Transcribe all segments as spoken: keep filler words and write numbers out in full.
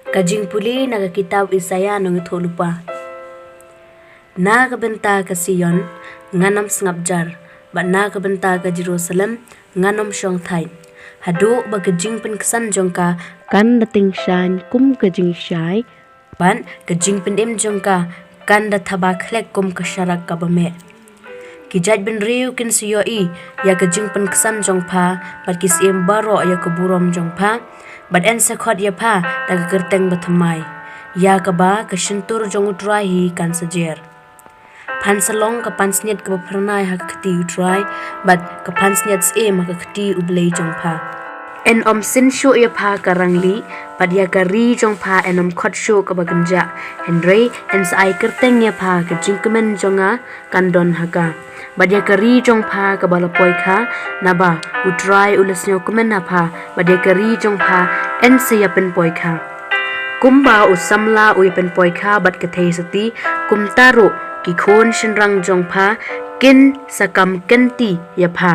Ka jingpule na ka kitab Isaiah nongïathuhlypa. Na ka bynta ka Sion ngan ym sngap jar, bad na ka bynta ka Jerusalem ngan ym shong thait. Haduh ba ka jingpynksan jong ka kan da tyngshaiñ kum ka jingshai, bad ka jingpynim jong ka kan da thaba khlek kum ka sharak kaba meh. Ki jaitbynriew kin sa ïohi ïa ka jingpynksan jong pha, bad ki syiem baroh ïa ka burom jong pha, bad yn sa khot ïa pha da ka kyrteng bathymmai, ïa kaba ka shyntur jong U Trai hi kan sa jer. Phan sa long ka pansngiat kaba phyrnai ha ka kti U Trai, bad ka pansngiat syiem ha ka kti U Blei jong pha. Yn ym sin shuh ïa pha ka rangli, bad ïa ka ri jong pha yn ym khot shuh kaba kynjah, hynrei yn sa ai kyrteng ïa pha ka jingkmen jong nga kan don ha ka. Bad ïa ka ri jong pha kaba la poikha, naba U Trai u la sngewkmen ha pha, bad ïa ka ri jong pha yn sa ïa pynpoikha. Kumba u samla u ïa pynpoikha bad ka theisotti, kumta ruh ki khun shynrang jong pha kin sa kam kynti ïa pha.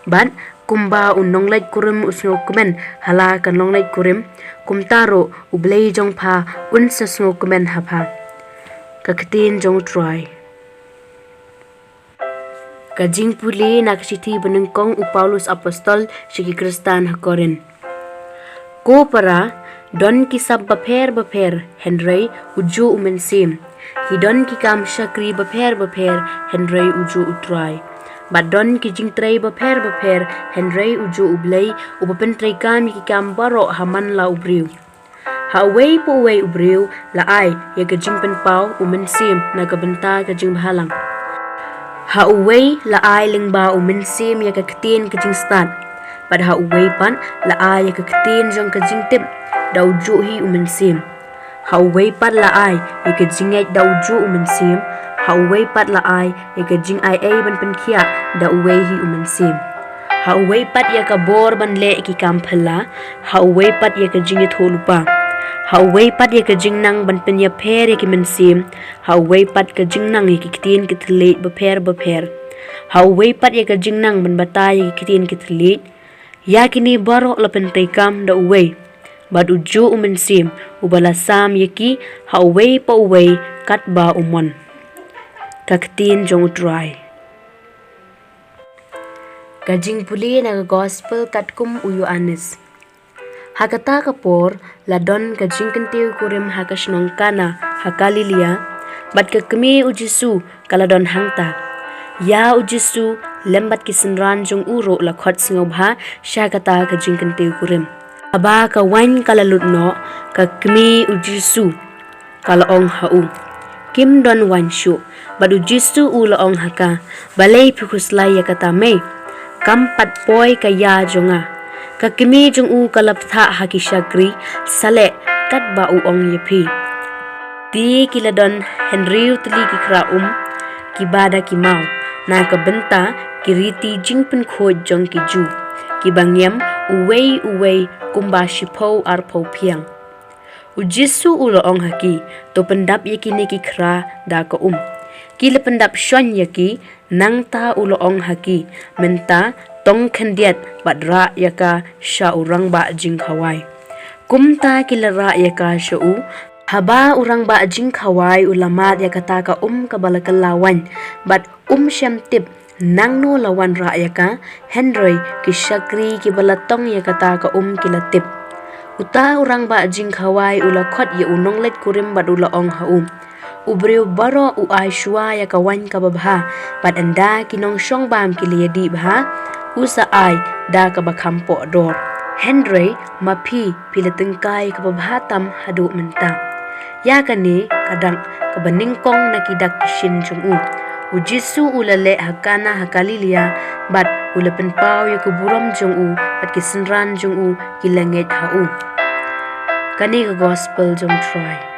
Bad kumba u nongleit kurim u sngewkmen ha la ka nongleit kurim, kumta ruh U Blei jong pha un sa sngewkmen ha pha. Ka ktien jong U Trai. Ka jingpule na ka shithi banyngkong u Paulus Apostol sha ki Khristan ha Korinth. Ko para, don ki sap bapher bapher, hynrei ujuh U Mynsiem. Ki don ki kam shakri bapher bapher, hynrei ujuh U Trai. Bad don ki jingtrei bapher bapher, hynrei ujuh U Blei, uba pyntreikam ïa ki kam baroh ha man la u briew. Ha uwei pa uwei u briew la ai ïa ka jingpynpaw U Mynsiem na ka bynta ka jingbhalang. Ha uwei la ai lyngba U Mynsiem ïa ka ktien ka jingstad. Bad ha uwei pat la ai ïa ka ktien jong ka jingtip da ujuh hi U Mynsiem. Ha uwei pat la ai ïa ka jingngeit da ujuh U Mynsiem. Ha uwei pat la ai ïa ka jingaiei ban pynkhiah da uwei hi U Mynsiem. Ha uwei pat ïa ka bor ban leh ki kam phylla. Ha uwei pat ïa ka jingïathuhlypa. Ha uwei pat ïa ka jingnang ban pynïapher ïa ki mynsiem. Ha uwei pat ka jingnang ïa ki ktien ki thylliej bapher bapher. Ha uwei pat ïa ka jingnang ban batai ïa ki ktien ki thylliej. Ïa kine baroh la pyntreikam da uwei. Bad ujuh U Mynsiem uba la sam ïa ki ha uwei pa uwei katba u mon. Ka ktien jong U Trai. Ka jingpule na ka Gospel katkum u Ïoannis. Ha kata ka por la don ka jingkyntiew kurim ha ka shnong Kana ha Galilea, bad ka kmie U Jisu ka la don hangta. Ïa U Jisu lem bad ki synran jong u ruh la khot sngewbha sha kata ka jingkyntiew kurim. Haba ka waiñ ka la lut noh, ka kmie U Jisu ka la ong ha u, "Kim don waiñ shuh." Bad U Jisu u la ong ha ka, "Balei phi khuslai ïa kata mei? Kam pat poi ka ïa jong nga." Ka kmie jong u ka la bthah ha ki shakri, "Sa leh katba u ong ïa phi." Te ki la don hynriew tylli ki khra um kiba da ki maw, na ka bynta ki riti jingpynkhuid jong ki Jiw, kiba ngiam uwei uwei kumba shiphew arphew phiang. U Jisu u la ong ha ki, "To pyndap ïa kine ki khra da ka um." Ki la pyndap shon ïa ki, nangta u la ong ha ki, "Mynta tong khyndiat bad rah ïa ka sha u rangbah jingkhawai." Kumta ki la rah ïa ka sha u. Haba u rangbah jingkhawai u la mad ïa kata ka um kaba la kylla waiñ, bad um shym tip nangno la wanrah ïa ka, hynrei ki shakri kiba la tong ïa kata ka um ki la tip. Uta u rangbah jingkhawai u la khot ïa u nongleit kurim bad u la ong ha u, "U briew baroh u ai shuwa ïa ka waiñ kaba bha, bad ynda ki nongshong bam ki la ïadih bha, u sa ai da kaba kham poh dor. Hynrei ma phi, phi la tyngkai kaba bha tam haduh mynta." Ïa kane ka dak kaba nyngkong na ki dak ki shin jong u. U Jisu u la leh ha Kana ha Galilea, bad u la pynpaw ïa ka burom jong u, bad ki synran jong u ki la ngeit ha u. Kane ka Gospel jong U Trai.